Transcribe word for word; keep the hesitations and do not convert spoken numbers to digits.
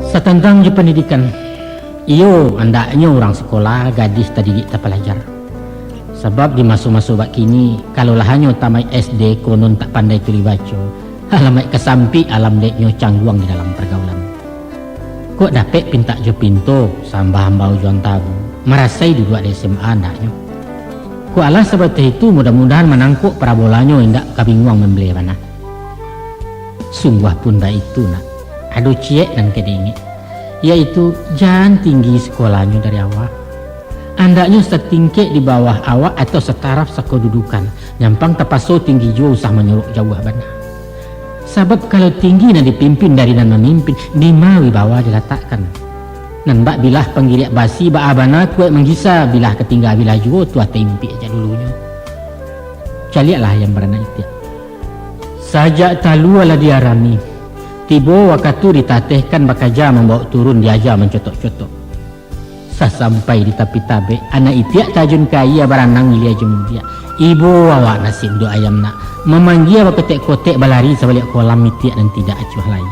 Satantang jo pandidikan, iyo, andaknyo urang sikola gadih tadidik tapalajar. Sabab di maso-maso bak kini, kalau lah hanyo tamaik S D konon tak pandai tulih baco, alamaik kasampik alam dek nyo cangguang di dalam pargaulan. Kok dapek pintak jo pinto, sambah ambau jo antabu, marasai duduak di S M A andaknyo. Kok alah sabateh itu, mudah-mudahan manangkok parabolanyo indak kabinguang mambeleh bana. Sungguah pun baitu, nak. Ado ciek nan ka diingek, yaitu jan tinggi sikolanyo dari awak. Andaknyo satingkek di bawah awak atau sataraf sakodudukan, nyampang tapaso tinggi juo usah manyorok jauah bana. Sabab kalau tinggi nan dipimpin dari nan mamimpin, dima wibawa dilatakkan? Nan bak bilah panggiliak basi baa bana kuaik manggisa, bilah ka tingga bilah juo tuah taimpik jak dulunyo. Caliaklah ayam baranak itiak. Sajak talua lah diarami, tibo wakatu ditatehkan bakaja mambawok turun diaja mancotok-cotok. Sasampai di tapi tabek, anak itiak tajun ka aia baranang ilia jo mudiak. Ibo awak nasib dek ayam nak, mamanggia bakotek-kotek balari sabaliak kolam itiak nan tidak acuah lai.